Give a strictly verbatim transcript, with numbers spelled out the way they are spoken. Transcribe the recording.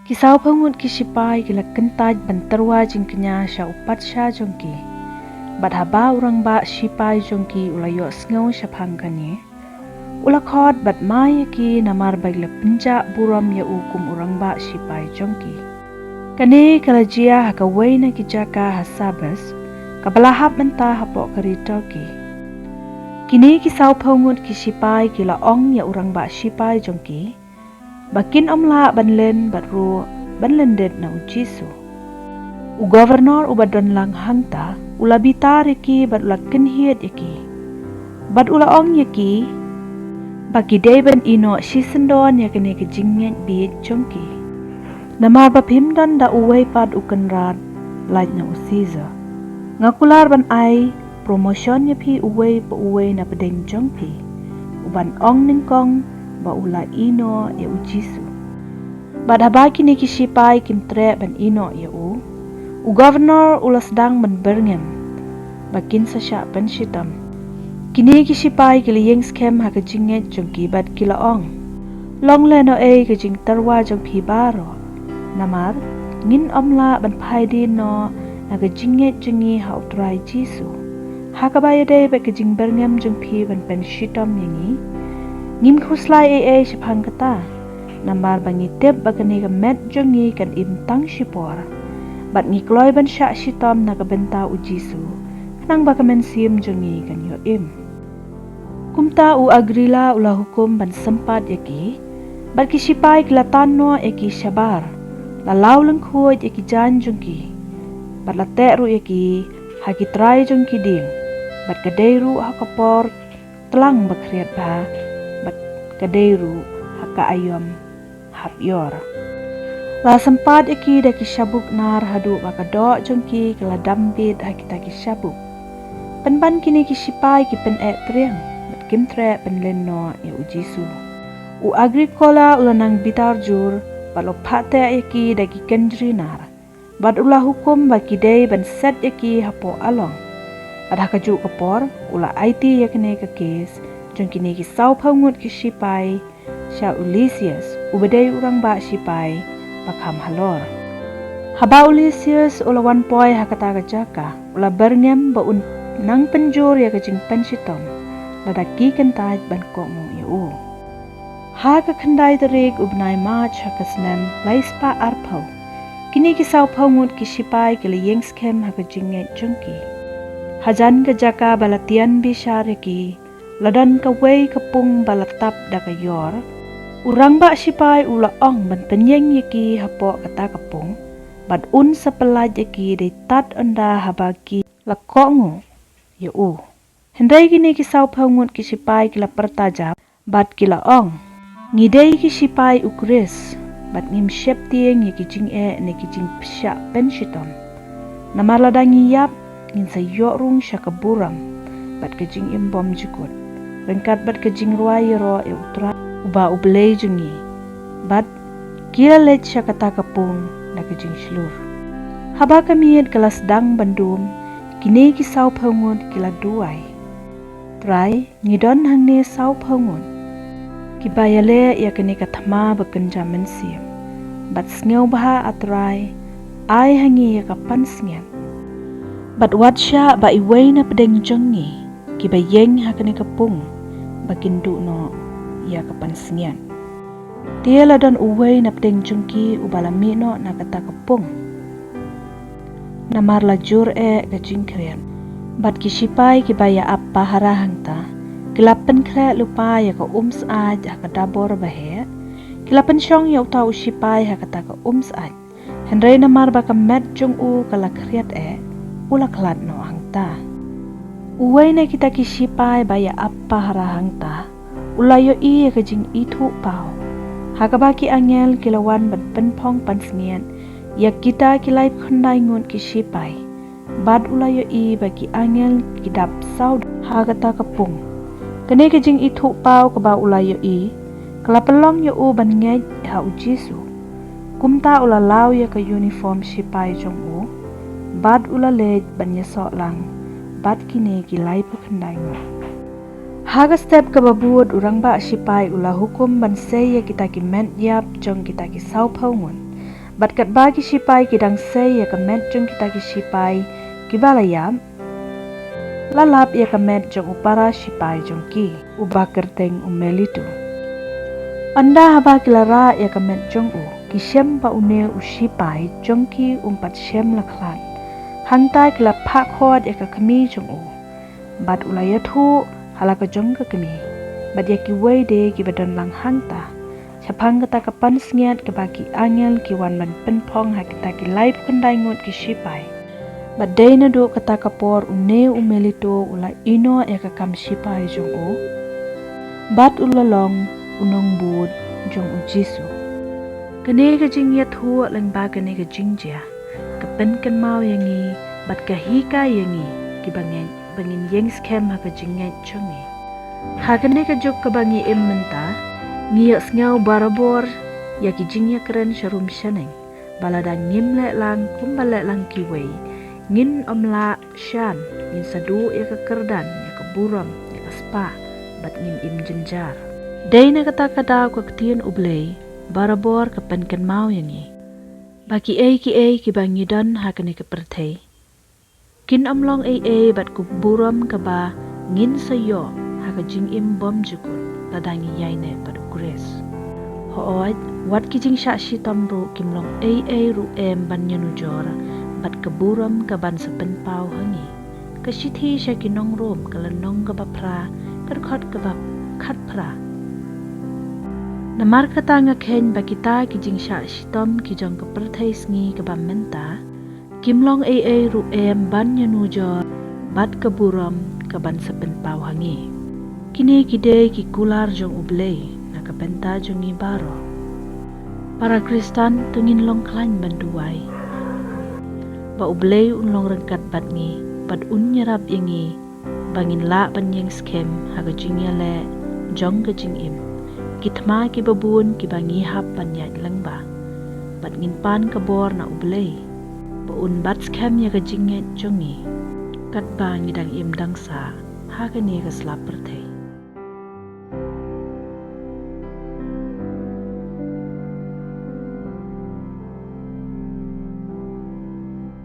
Ki sawphew ngut ki shipai ki la kyntait ban tyrwa jingkñia sha u patsha jong ki. Bad haba u rangbah shipai jong ki u la ïohsngew shaphang kane, u la khot bad mai ïa ki namar ba ki la pynjah burom ïa u kum u rangbah shipai jong ki. Kane ka la jia ha kawei na ki jaka ha Sabbath, kaba la hap mynta hapoh ka ri Turkey. Kine ki sawphew ngut ki shipai ki la ong ïa u rangbah shipai jong ki ba kin ym lah ban len bad ruh ban lyndet na u Jisu. U governor uba don lang hangta u la bitar ïa ki bad u la kynhied ïa ki. Bad u la ong ïa ki ba ki dei ban ïehnoh shisyndon ïa kane ka jingngeit bieit jong ki. Namar ba phim don da uwei pat u kynrad lait na u Caesar. Nga kular ban ai promotion ïa phi uwei pa uwei na pdeng jong phi, uban ong nyngkong ba u la ïehnoh ïa u Jisu. Bad haba kine ki shipai kim treh ban ïehnoh ïa u, u governor u la sdang ban byrngem ba kin sa shah pynshitom. Kine ki shipai ki la ïeng skhem ha ka jingngeit jong ki bad ki la ong, long lehnohei ka jingtyrwa jong phi baroh. Namar ngin ym lah ban phai dien noh na ka jingngeit jong ngi ha u Trai Jisu, ha kaba ïadei bad ka jingbyrngem jong phi ban pynshitom ïa ngi. Ngim khuslai ei ei shaphang kata, namar ba ngi tip ba kane ka met jong ngi kan im tang shipor. Bad ngi kloi ban shah shitom na ka bynta u Jisu, khnang ba ka mynsiem jong ngi kan ïoh im. Kumta u Agrila u la hukum ban sympat ïa ki, bad ki shipai ki la tan noh ïa ki shabar, la law lyngkhuid ïa ki jaiñ jong ki, bad la teh ruh ïa ki ha ki trai jong ki dieng, bad ka dei ruh ha ka por tlang ba khriat bha, bad ka dei ruh ha ka aïom hap ïor. La sympat ïa ki da ki shabuk nar haduh ba ka doh jong ki ka la dam bit ha kita ki shabuk. Pynban kine ki shipai ki pyneh triang bad kim treh pynlen noh ïa u Jisu. U Agricola u la nang bitar jur bad u la phah teh ïa ki da ki kynjri nar. Bad u la hukum ba ki dei ban set ïa ki hapoh along. Bad ha kajuh ka por u la aiti ïa kane ka kes jong kine ki sawphew ngut ki shipai sha u Lysias, uba dei u rangbah shipai ba kham halor. Haba u Lysias u la wan poi ha kata ka jaka, u la byrngem ba un nang pynjur ïa ka jingpynshitom lada ki kyntait ban kohnguh ïa u. Ha ka khyndai tarik u bnai March ha ka snem lai spah arphew, kine ki sawphew ngut ki shipai ki la ïeng skhem ha ka jingngeit jong ki. Hajan ka jaka ba la tian bishar ïa ki, la don kawei ka pung ba la tap da ka ïor. U rangbah shipai u la ong ban pynïeng ïa ki hapoh kata ka pung, bad un sa pyllait ïa ki dei tad ynda haba ki la kohnguh ïa u. Hynrei kine ki sawphew ngut ki shipai ki la pyrta jap, bad ki la ong, ngi dei ki shipai u Khrist, bad ngim sheptieng ïa ki jingeh ne ki jingpynshitom. Namar lada ngi ïap, ngin sa ïoh rung sha ka burom bad ka jingim bymjukut, ryngkat bad ka jingrwai ïaroh ïa u Trai uba u Blei jong ngi. Bad ki la leit sha kata ka pung da ka jingshlur. Haba ka miet ka la sdang ban dum, kine ki sawphew ngut ki la duwai, Trai, ngi don hangne sawphew ngut kiba ïaleh ïa kane ka thma ba kynja mynsiem. Bad sngewbha, A Trai, ai ha ngi ïa ka pansngiat. Bad wat shah ba iwei na pdeng jong ngi kiba ïeng ha kane ka pung ba kin duh noh ïa ka pansngiat. Te la don uwei na pdeng jong ki uba la mih noh na kata ka pung. Namar la jur eh ka jingkhriat. Bad ki shipai kiba ïa ap pahara hangta ki la pynkhreh lypa ïa ka umsyad ha ka dabor ba heh. Ki la pynshong ïa uta u shipai ha kata ka umsyad. Hynrei namar ba ka met jong u ka la khriat eh, u la khlad noh hangta. Uwei na kita ki shipai ba ïa ap pahara hangta u la ïohi ïa ka jingithuh paw, ha kaba ki angel ki la wan ban pynphong pansngiat ïa kita ki laiphew khyndai ngut ki shipai. Bad u la ïohi ba ki angel ki dap sawdong ha kata ka pung. Kane ka jingithuh paw kaba u la ïohi ka la pynlong ïa u ban ngeit ha u Jisu. Kumta u la law ïa ka uniform shipai jong u, bad u la leit ban ïasoh lang bad kine ki laiphew khyndai ngut. Ha ka step kaba bud u rangbah shipai u la hukum ban sei ïa kita ki met ïap jong kita ki sawphew ngut. Bad katba ki shipai ki dang sei ïa ka met jong kita ki shipai kiba la ïap, la lap ïa ka met jong u para shipai jong ki, uba kyrteng u Melito. Ynda haba ki la rah ïa ka met jong u, ki shem ba une u shipai jong ki um pat shem la khlad. Hangta ki la phah khot ïa ka kmie jong u, bad u la ïathuh ha la ka jong ka kmie, bad ïa kiwei de kiba don lang hangta, shaphang kata ka pansngiat kaba ki angel ki wan ban pynphong ha kita ki laiphew khyndai ngut ki shipai. Bad dei naduh kata ka por une u Melito u la ïehnoh ïa ka kam shipai jong u, bad u la long u nongbud jong u Jisu. Kane ka jingïathuh lyngba kane ka jingjia ka pynkynmaw ïa ngi bad ka hikai ïa ngi kiba ngeit ba ngin ïeng skhem ha ka jingngeit jong ngi. Ha kane ka juk kaba ngi im mynta, ngi ïohsngew barabor ïa ki jingïakren sharum shaneng ba lada ngim leh lang kumba leh lang kiwei, ngin ym lah shan, ngin sa duh ïa ka kyrdan, ïa ka burom, ïa ka spah, bad ngin im jynjar. Dei na kata ka daw ka ktien U Blei barabor ka pynkynmaw ïa ngi ba kiei kiei kiba ngi don ha kane ka pyrthei kin ym long ei ei bad ka burom kaba ngin sa ïoh ha ka jingim bymjukut lada ngi ïaineh bad U Khrist. Hooid, wat ki jingshah shitom ruh kim long ei ei ruh em ban ïanujor bad ka burom kaban sa pynpaw ha ngi. Ka shithi sha ki nong Rom ka lynnong kaba phra, ka dkhot kaba khatphra. Namar kata nga kheiñ ba kita ki jingshah shitom ki jong ka pyrthei sngi kaba mynta kim long ei ei ruh em ban ïanujor bad ka burom kaban sa pynpaw ha ngi. Kine ki dei ki kular jong U Blei na ka bynta jong ngi baroh. Para Khristan, to ngin long khlaiñ ban duwai ba U Blei un long ryngkat bad ngi bad un ïarap ïa ngi ba ngin lah ban ïeng skhem ha ka jingïaleh jong ka jingim, ki thma kiba bun kiba ngi hap ban ïaid lyngba. Bad ngin pan ka bor na U Blei ba un bat skhem ïa ka jingngeit jong ngi katba ngi dang im dang sah ha kane ka sla pyrthei.